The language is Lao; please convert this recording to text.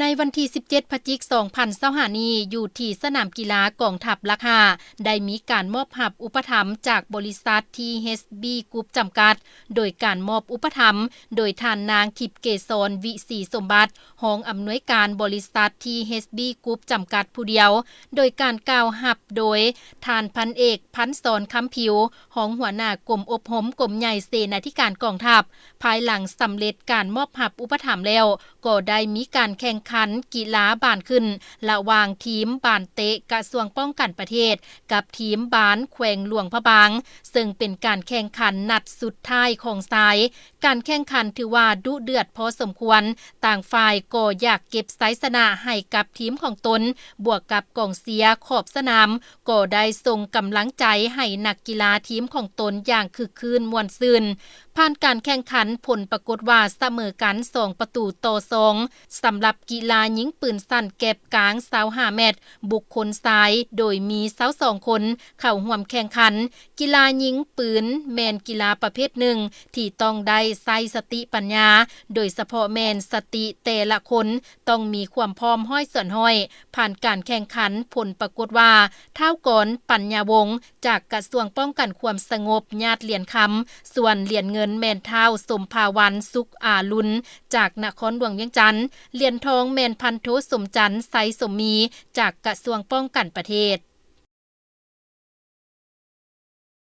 ໃນວັນທີສິບເຈັດ ພະຈິກ ສອງພັນຊາວຫ້ານີ້ ຢູ່ທີ່ສະໜາມກິລາກອງທັບຫຼັກຫ້າ ໄດ້ມີການມອບຮັບອຸປະຖຳຈາກບໍລິສັດ ທີເອັສບີ ກຣຸບ ຈຳກັດ ໂດຍການມອບອຸປະຖຳໂດຍທ່ານນາງ ທິບເກສອນ ວິສີສົມບັດ ຮອງອຳນວຍການບໍລິສັດ ທີເອັສບີ ກຣຸບ ຈຳກັດຜູ້ດຽວ, ໂດຍການກ່າວຮັບໂດຍທ່ານພັນເອກ ພັນສອນ ຄຳຜິວ ຮອງຫົວໜ້າກົມອົບຮົມ ກົມໃຫຍ່ເສນາທິການກອງທັບ. ພາຍຫຼັງສຳເລັດການມອບຮັບອຸປະຖຳແລ້ວ, ກໍໄດ້ມີການແຂ່ງຂັນກິລາບານຂຶ້ນ ລະຫວ່າງທີມບານເຕະກະຊວງປ້ອງກັນປະເທດ ກັບທີມບານແຂວງຫຼວງພະບາງ, ເຊິ່ງເປັນການແຂ່ງຂັນນັດສຸດທ້າຍຂອງຊາຍ. ການແຂ່ງຂັນຖືວ່າດຸເດືອດພໍສົມຄວນ, ຕ່າງຝ່າຍກໍຢາກເກັບໄຊຊະນະໃຫ້ກັບທີມຂອງຕົນ, ບວກກັບກອງເຊຍຂອບສະໜາມ ກໍໄດ້ສົ່ງກຳລັງໃຈໃຫ້ນັກກິລາທີມຂອງຕົນຢ່າງຄຶກຄື້ນມ່ວນຊື່ນ. ຜ່ານການແຂ່ງຂັນ, ຜົນປາກົດວ່າສະເໝີກັນສອງປະຕູຕໍ່ສອງ ສຳລັບກິລາຍິງປືນສັ້ນແກັບກາງ ຊາວຫ້າແມັດ ບຸກຄົນຊາຍ, ໂດຍມີຊາວສອງຄົນເຂົ້າຮ່ວມແຂ່ງຂັນ. ກິລາຍິງປືນແມ່ນກິລາປະເພດໜຶ່ງທີ່ຕ້ອງໄດ້ໃຊ້ສະຕິປັນຍາ, ໂດຍສະເພາະແມ່ນສະຕິແຕ່ລະຄົນຕ້ອງມີຄວາມພ້ອມຮ້ອຍສ່ວນຮ້ອຍ. ຜ່ານການແຂ່ງຂັນ, ຜົນປາກົດວ່າ ທ້າວ ກອນ ປັນຍາວົງ ຈາກກະຊວງປ້ອງກັນຄວາມສະຫງົບ ຍາດຫຼຽນຄຳ, ສ່ວນຫຼຽນເງິນແມ່ນທ້າວ ສົມພາວັນ ສຸກອາລຸນ ຈາກນະຄອນຫຼວງວຽງຈັນ, ຫຼຽນທອງແມ່ນພັນໂທ ສົມຈັນ ໄຊສົມມີ ຈາກກະຊວງປ້ອງກັນປະເທດ.